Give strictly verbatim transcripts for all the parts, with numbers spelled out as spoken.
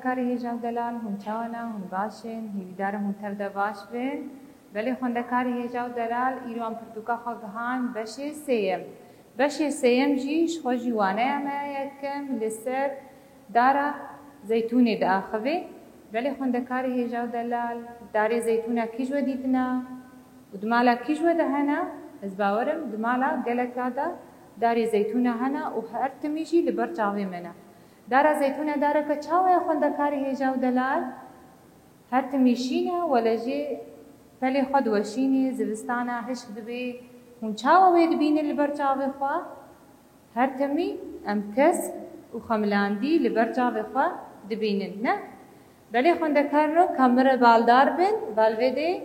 Karê hêja û delal, hûn çawa ne? Hûn baş in? Hîvîdar im hûn tev de baş bin. Belê xwendekarê hêja û delal, îro em pirtûka xwe gihan beşê sêyem. Beşê sêyem jî ji xwe jî waneya me ya yekem li ser dara zeytûnê diaxivê. Belê xwendekarê hêja û delal, darê zeytûna kî ji we dîtina û di mala kî ji we de hene? Ez bawer im di mala geleka de darê zeytûna hene û her timî jî li ber çavê me ne. Dara zeytûna dareke çawa ye xwendekarê hêja û delal? Her timî şîn e, wele jê pelê xwe diweşînê, zivistana hişk dibê. Hûn çawa wê dibînin li ber çavê xwe? Her timî em kesk û xemilandî li ber çavê xwe dibînin, ne? Belê xwendekarno, ka min re baldar bin, balvêdê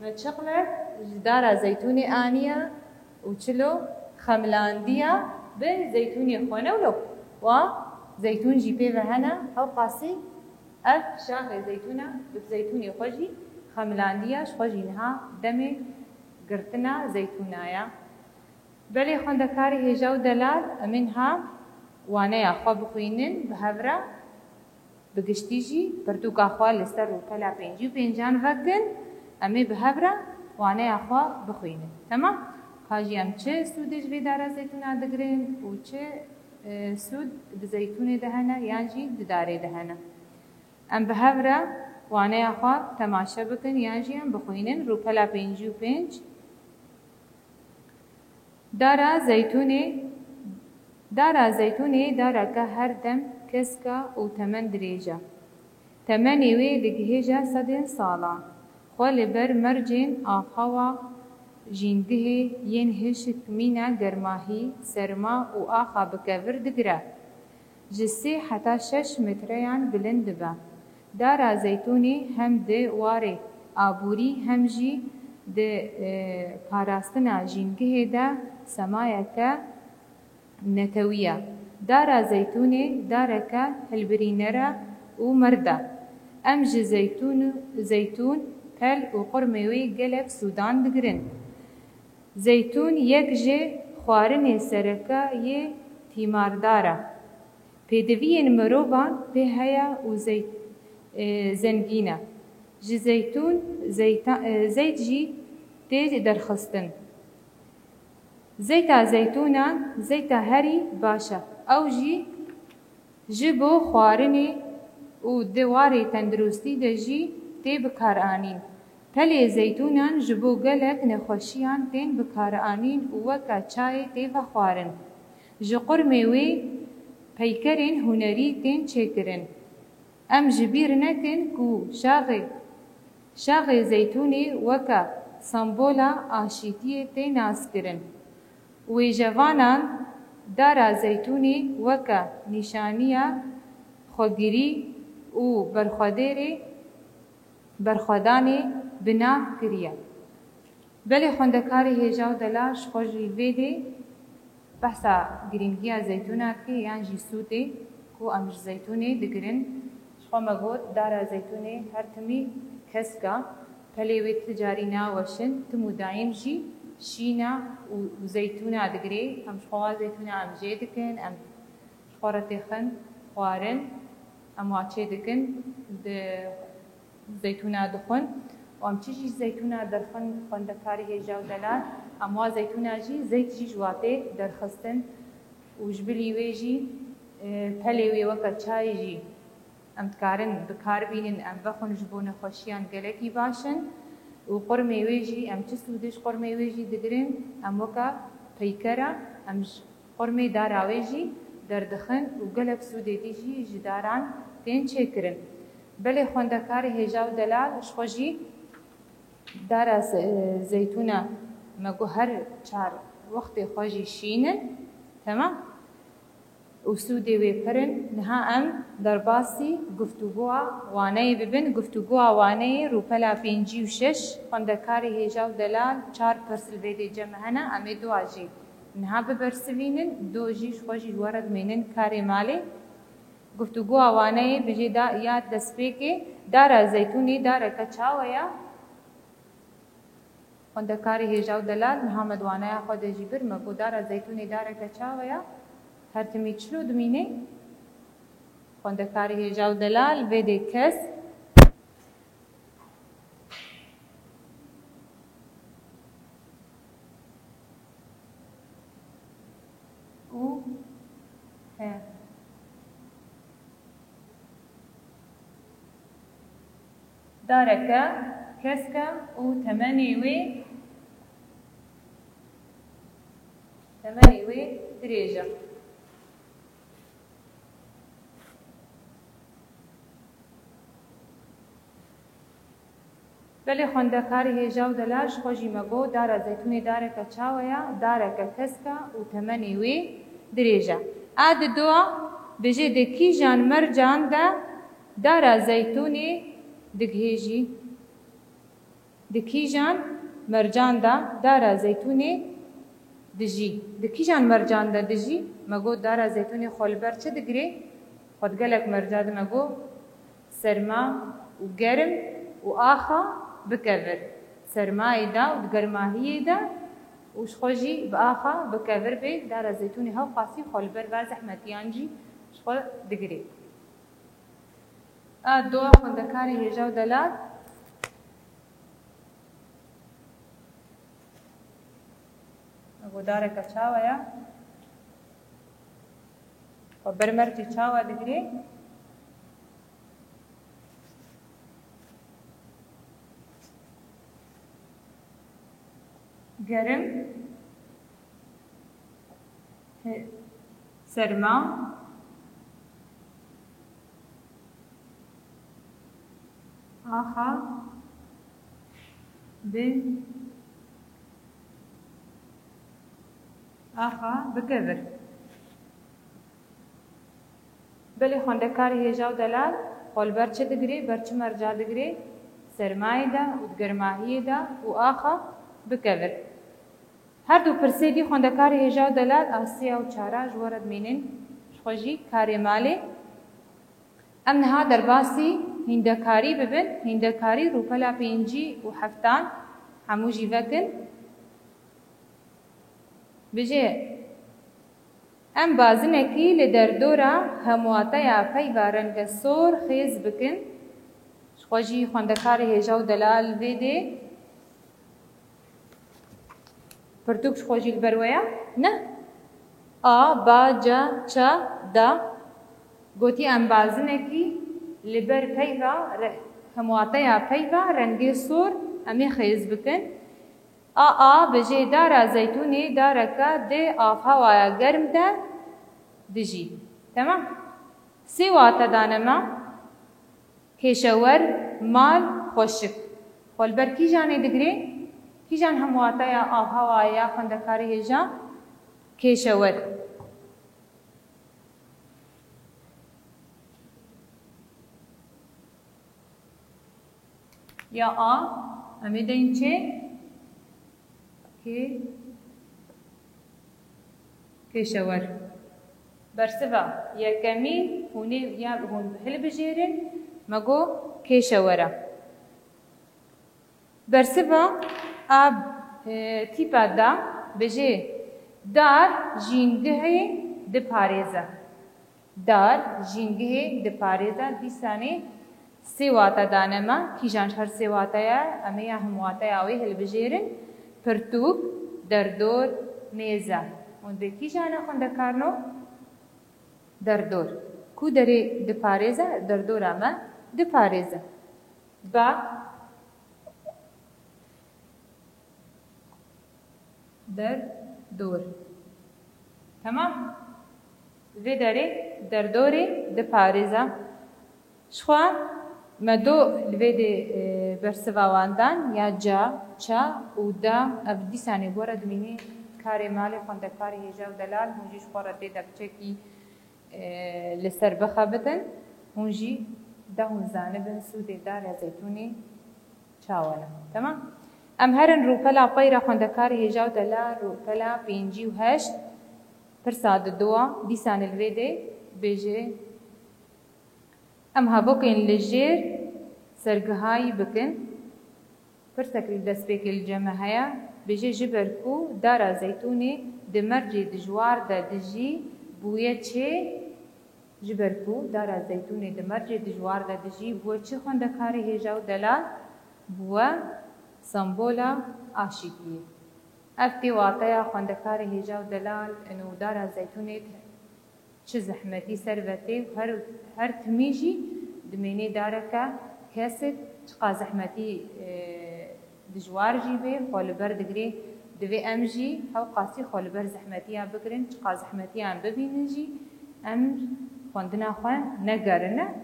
me çiqmek ji dara zeytûnê aniye û çilo xemilandiya bi zeytûnê xwe ne wilo. Wa zeytûn jî pê ve hene, hewqasî ev şaxê zeytûna bi zeytûnê xwe jî xemilandiya, ji xwe jî niha demê girtina zeytûna ye. Belê xwendekarê hêja û delal, em ê niha waneya xwe bixwînin bi hev re, bi giştî jî pirtûka xwe li ser rûpela pêncî û pêncan vekin, em ê bi hev re waneya xwe bixwînin. Temam? Ka jî em çi sûdê ji vê dara zeytûna digirin û çi, e, sûd di zeytûnê de hene yan jî di darê de hene. Em bi hev re waneya xwe temaşe bikin yan jî em bixwînin rûpela pêncî û pênc. Dara zeytûnê, dara zeytûnê dareke her dem kesk e û temen dirêj e. Temenê wê digihêje sedên salan. Xwe li ber mercên avhewa jîngihê yên hişk, mîna, germahî, serma û axa bikevir digire. Ji sê heta şeş metreyan bilind dibe. Dara zeytûnê hem di warê aborî hem jî di, e, parastina jîngihê de semayeke netewî ye. Dara zeytûnê dareke hilbirîner e û mird e. Em ji zeytûn, zeytûn, pel û qurmê wê gelek sûdan digirin. Zeytûn yek ji xwarinê sereke yê tîmardar e. Pêdiviyên mirovan pê heye û zeyt, e, zengîn e. Ji zeytûn zeyta-, e, zeyt jî tê derxistin. Zeyta zeytûnan zeyta herî baş e. Ew jî ji bo xwarinê û di warê tenduristî de jî tê bikaranîn. Pelê zeytûnan ji bo gelek nexweşiyan tên bikaranîn û weke çayê tê vexwarin. Ji qurmê wê peykerên hunerî tên çêkirin. Em ji bîr nekin ku şaxê, şaxê zeytûnê weke sembola aşîtiyê tê naskirin. Wêjevanan dara zeytûnê weke nîşaniya xwegirî û berxwedêrê berxwedanê bi nav kiriye. Belê xwendekarê hêja û delal, ji xwe jî vê dê behsa girîngiya zeytûna dike yan jî sûdê ku em ji zeytûnê digirin. Ji xwe me got, dara zeytûnê her timî kesk e, pelê wê ti carî naweşin, tim û dayîm jî şîn e û, û zeytûna digirê. Em ji xwe wa zeytûna em jê dikin, em ji xwe re têxin xwarin, em wa çê dikin, di zeytûna dixwin û em çi jî zeytûna derxin, xwendekarê hêja û delal, em wa zeytûna jî, zeyt jî ji wa tê derxistin û ji bilî wê jî, e, pelê wê weke çayê jî em dikarin bi kar bînin, em vexwin, ji bo nexweşiyan gelekî baş in û qurmê wê jî, em çi sûdê ji qurmê wê jî digirin, em weke peykera, em ji qurmê dara wê jî derdixin û gelek sûdê dî jî ji daran tên çêkirin. Belê xwendekarê hêja û delal, ji xwe jî dara ze-, zeytûna me got her çar wextê xwe jî şîn in. Temam? Û sûdê wê pir in. Niha em derbasî guftûgoya waneyê bibin. Guftûgoya waneyê rûpela pêncî û şeş, xwendekarê hêja û delal, çar pirs li vê dê cem hene, em ê dua jî niha bibersivînin, do jî ji xwe jî ji we re dimênin karê malê. Guftûgoya waneyê bi jê da ya destpêkê, dara zeytûnê dareke çawa ye? Xwendekarê hêja û delal, niha me di waneya xwe de jî bir, me got dara zeytûnê dareke çawa ye? Her timî çilo dimîne? Xwendekarê hêja û delal, vê dê kes û he. Dareke kesk e û temenê wê, temenê wê dirêj e. Belê xwendekarê hêja û delal, ji xwe jî me got, dara zeytûnê dareke çawa ye? Dareke kesk e û temenê wê dirêj e. A di dua bêje, di kîjan mercan de dara zeytûnê digihêjî? Di kîjan mercan de dara zeytûnê dijî? Di kîjan mercan de dijî? Me got, dara zeytûnê xwe li ber çi digirê? Xwe di gelek merca de me got, serma û germ û axa bikevir. Sermayê de û di germahiyê de û ji xwe jî bi axa bikevir bê, dara zeytûnê hewqasî xwe li ber va zehmetiyan jî ji xwe digirê. A dua xwendekarê hêja û delal. Ev dareke çawa ye? Xwe ber mercê çawa digirê? Gerim. He, serma. Axa bi, axa bikevir. Belê xwendekarê hêja û delal, xwe li ber çi digirê, ber çi merca digirê? Sermayê de û di germahiyê de û axa bikevir. Her du pirsê dî xwendekarê hêja û delal a sêya û çara ji we re dimînin, ji xwe jî karê malê. Em niha derbasî hîndekarî bibin, hîndekarî rûpela pêncî û heftan hemû jî vekin. Bijê, em bazinekî li derdora hemwateya peyva renge sor xêz bikin. Ji xwe jî xwendekarê hêja û delal vê dê. Pirtûk ji xwe jî li ber we ye? Ne. A, ba, ca, ça, da. Gotî em bazinekî li ber peyva re-, hemwateya peyva rengê sor em ê xêz bikin. A, a, bijê dara zeytûnê dareke di avhewaya germ de dijî. Temam. Sê wate dane me. Kêşewer, mal, xweşik. Xwe li ber kîjanê digirê? Kîjan hemwateya avhewayê ya xwendekarê hêja? Kêşewer. Ya A, em ê deyin çê? Kê-, kêşewer. Bersiva yekemîn hûn ê ya hûn hilbijêrin, me got kêşewer e. Bersiva a, e, tîpa da bijê, dar jîngihê diparêze. Dar jîngihê diparêze. Dîsanê sê wate dane me. Kîjan ji her sê wate ye? Em ê ya hemwateya wê hilbijêrin. Pirtûk, derdor, mêze. Hûn dê kîjan e xwendekarno? Derdor. Ku derê diparêze? Derdora me diparêze. Ba. Der, dor. Temam. Vê derê derdorê diparêze. Ji xwe me do li vê dê, e, bersiva wan dan, ya ca, ça û da, ev dîsanê bo re dimînî karê malê xwendekarê hêja û delal, hûn jî ji xwe re tê de biçekî e, li ser bixebitin, hûn jî de hûn zanibin sûdê darê zeytûnê çawa ne. Temam? Em herin rûpela peyra xwendekarê hêja û delal, rûpela pêncî û heşt, pirsa di dua, dîsa li vê dê bêje, em hevokên li jêr sergihayî bikin. Pirsek li destpêkê li cem me heye, bêje ji ber ku dara zeytûnê di mercê dijwar de dijî, bûye çê Ji ber ku dara zeytûnê di mercê dijwar de dijî, bûye çi xwendekarê hêja û delal? Bûye sembola aşîtiyê. Ev tê wateya xwendekarê hêja û delal, ino dara zeytûnê çi zehmetî ser ve tê û her, her timî jî dimênê dareke kesik, çiqa zehmetî, e, dijwar jî bê, xwe li ber digirê, divê em jî hewqasî xwe li ber zehmetiya bigirin, çiqa zehmetiya em bibînin jî, em xwendina xwe negerine.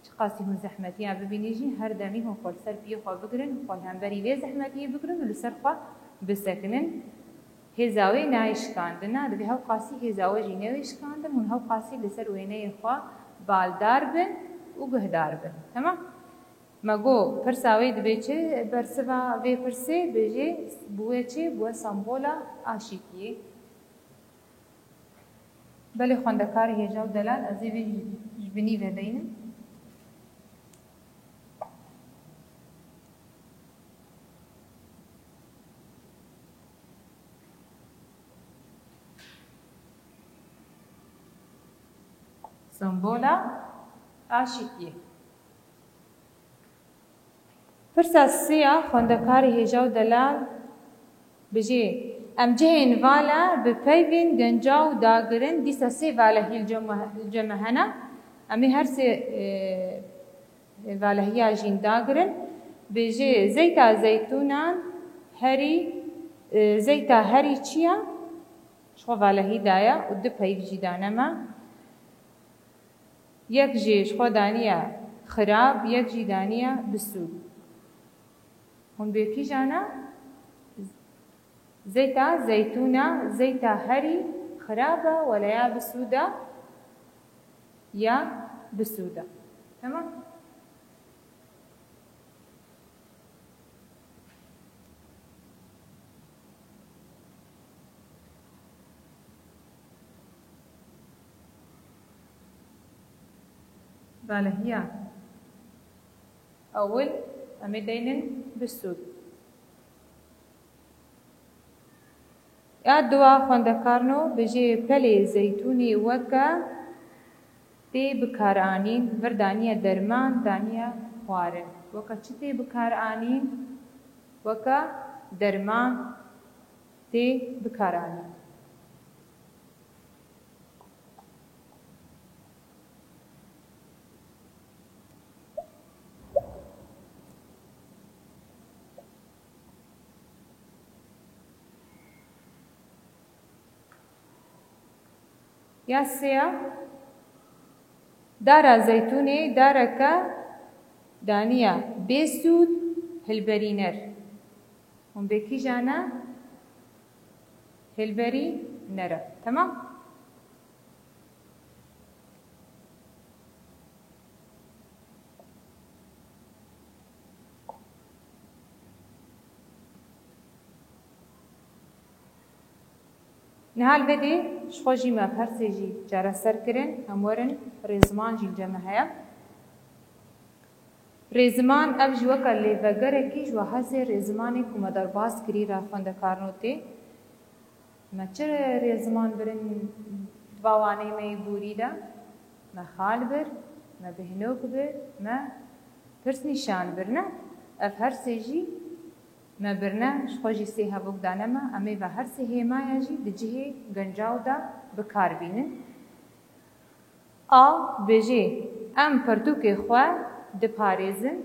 Çiqasî hûn zehmetiya bibînin jî, her demî hûn xwe li ser piyê xwe bigirin, xwe li hemberî vê zehmetiyê bigirin û li ser xwe bisekinin. Hêza wê nayê şikandin, na, divê hewqasî hêza we jî newê şikandin, hûn hewqasî li ser wêneyê xwe baldar bin û guhdar bin. Temam? Me got, pirsa wê dibê çi? Bersiva vê pirsê bêjê, bûye çi? Bûye sembola aşîtiyê. Belê xwendekarê hêja û delal, ez ê vê ji, ji binî vedeynim. Sembola aşîtiyê. Pirsa sê ya xwendekarê hêja û delal bijê, em cihên vala bi peyvên gencaw dagirin, dîsa sê valehî li cem-, li cem me hene. Em ê her sê, e, valehiya jîn dagirin. Bêjê, zeyta zeytûnan herî, e, zeyta herî çi ya? Ji xwe valehî daye û du peyv jî dane me. Yek jî ji xwe daniye xirab, yek jî daniye bisûd. Hûn bê kîjan e? Zeyta zeytûna, zeyta herî xirab e, wele ya bisûd e, ya bisûd e. Temam? Valehiya ewil em ê deynin bisûd. Ya dua xwendekarno bijê pelê zeytûnê weke tê bikaranîn, vir daniye derman, daniye xwarin. Weke çi tê bikaranîn? Weke derman tê bikaranîn. Ya sêya, dara zeytûnê dareke daniya bêsûd, hilberîner. Hûn bê kîjan e? Hêlberî nere. Temam? Niha li vê dê ji xwe jî me her sê jî çareser kirin, em werin rêziman jî li cem me heye. Rêziman ev jî weke lêvegerekî ji we her sê rêzimanê ku me derbas kirî re xwendekarno tê. Me çi rêziman birin di va waneyê me yê borî de? Me xal bir, me bêhnok bir, me pirsnîşan bir, ne? Ev her sê jî me birine, ji xwe jî sê hevok dane me, em ê ve her sê hêmaya jî di cihê gencaw de bi kar bînin. A, bêjê, em pirtûkê xwe diparêzin.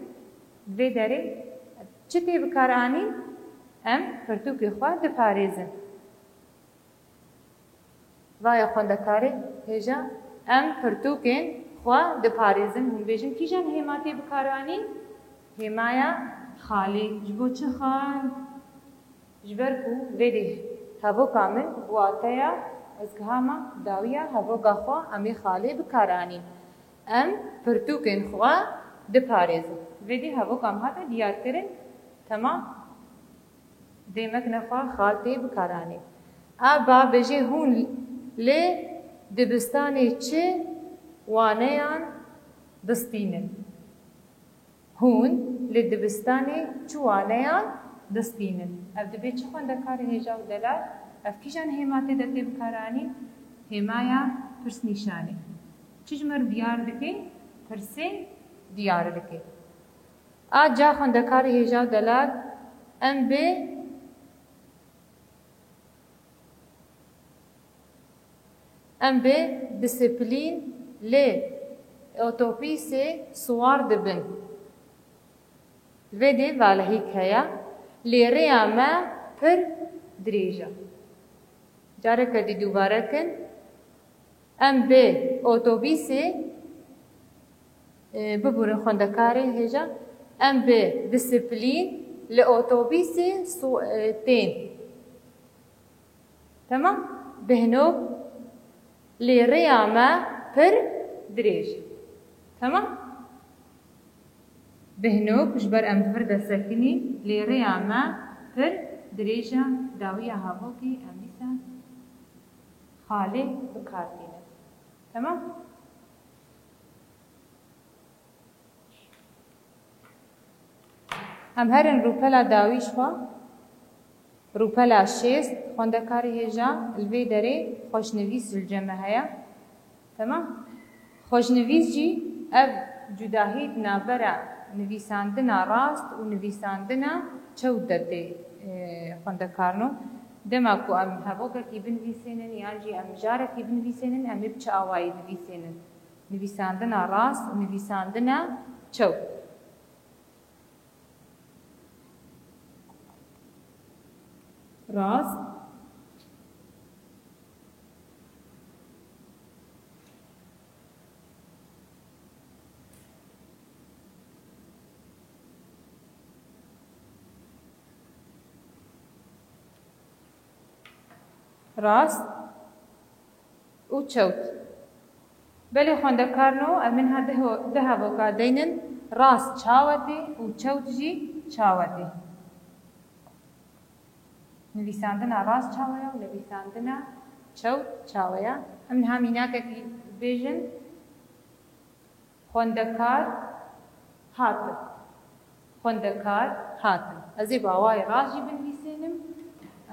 Vê derê çi tê bikaranîn? Em pirtûkê xwe diparêzin. Vaye xwendekarê hêja, em pirtûkên xwe diparêzin. Hûn bêjin, kîjan hêma tê bikaranîn? Hêmaya xalê. Ji bo çi xal? Ji ber ku vê dê hevoka min bi wateya, ez gihama dawiya hevoka xwe, em ê xalê bikaranîn. Em pirtûkên xwe diparêzin. Vê dê hevoka min hate diyarkirin, temam. Dê me kine xwe xal tê bikaranîn. A ba bêjê hûn li dibistanê çi waneyan distînin? Hûn li dibistanê çi waneyan distînin? Ev dibê çi xwendekarê hêja û delal? Ev kîjan hêma tê de tê bikaranîn? Hêmaya pirsnîşanê. Çi ji me re diyar dike? Pirsê diyar dike. A ca xwendekarê hêja û delal, em bi, em bi disiplîn li otobîsê siwar dibin. Li vê dê valehîk heye, lê rêya me pir dirêj e. Careke dî dubare kin, em bi otobîsê, e, biburin xwendekarê hêja, em bi disiplîn li otobîsê su-, e, tên. Temam? Bihnok, lê rêya me pir dirêj. Temam? Bihnok, ji ber em di vir de sekinîn, lê rêya me pir dirêj e, dawiya havokê em dîsa xalê bi kar tînin. Temam? Em herin rûpela dawî ji xwe. Rûpela şêst, xwendekarê hêja, li vê derê xweşnivîs li cem me heye. Temam? Xweşnivîs jî ev cudahî di navbera nivîsandina rast û nivîsandina çewt de tê, e, xwendekarno. Dema ku em hevokekî binivîsênin yan jî em mijarekî binivîsênin, em ê bi çi awayî nivîsênin? Nivîsandina rast û nivîsandina çewt. Rast. Rast û çewt. Belê xwendekarno, em niha du ho-, du hevoka deynin, rast çawa tê û çewt jî çawa tê. Nivîsandina rast çawa ye û nivîsandina çewt çawa ye? Em niha mînakekî bêjin. Xwendekar hatin. Xwendekar hatin. Ez ê bi awayê rast jî binivîsênim,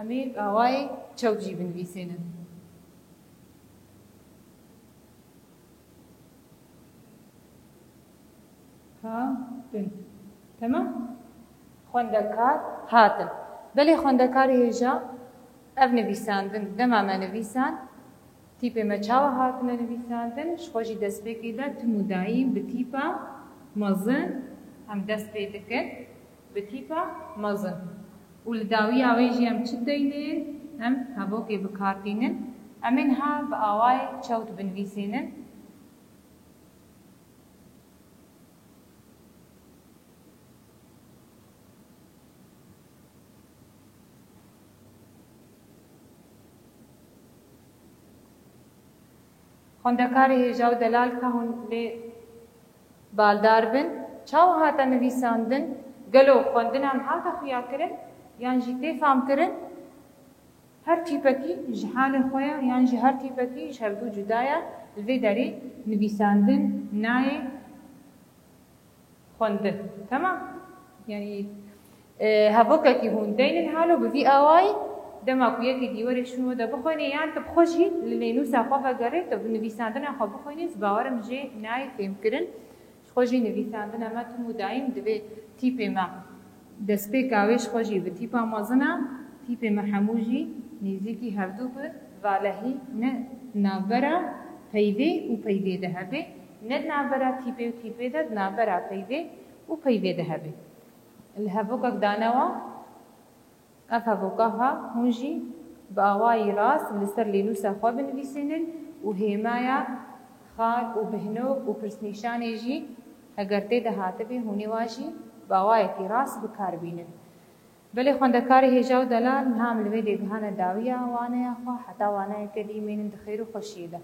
em ê bi awayê çewt jî binivîsênin. Hatin. Temam? Xwendekar hatin. Belê xwendekarê hêja, ev nivîsandin, dema me nivîsand, tîpê me çawa hatine nivîsandin, ji xwe jî destpêkê de tim û dayîm bi tîpa mezin em dest pê dikin, bi tîpa mezin. Û li dawiya wê jî em çi deynin? Em hevokê bi kar tînin. Em ê niha bi awayê çewt binivîsînin. Xwendekarê hêja û delal ka hûn lê baldar bin. Çawa hate nivîsandin? Gelo xwendina em hate xuya kirin? Yan jî tê fam kirin? Her tîpekî ji halê xwe ye, yan jî her tîpekî ji hevdû cuda ye. Li vê derê nivîsandin nayê xwendin. Temam? Yanî, e, hevokekî hûn deynin halo bi vî awayî, dema ku yekê dî were şûn we de bixwêne, yan tu bi xwe jî li lênûsa xwe vegerê, tu bi nivîsandina xwe bixwênî, ez bawer im jê nayê fêmkirin. Ji xwe jî nivîsandina me tim û dayîm divê tîpê me destpêka wê ji xwe jî bi tîpa mezin e, tîpê me hemû jî nêzîkî hevdû bi valehî ne di navbera peyvê û peyvê de hebe, ne di navbera tîpê û tîpê de, di navbera peyvê û peyvê de hebe. Li hevokek danewa, ev hevoka ha hûn jî bi awayî rast li ser lênûsa xwe binivîsînin û hêmaya xal û bihnok û pirsnîşanê jî heger tê de hatibê, hûn ê wa jî bi awayekî rast bi kar bînin. Belê xwendekarê hêja û delal, niha em li vê dê gihane dawiya waneya xwe, heta waneyeke dî mênin di xêr û xweşiyê de.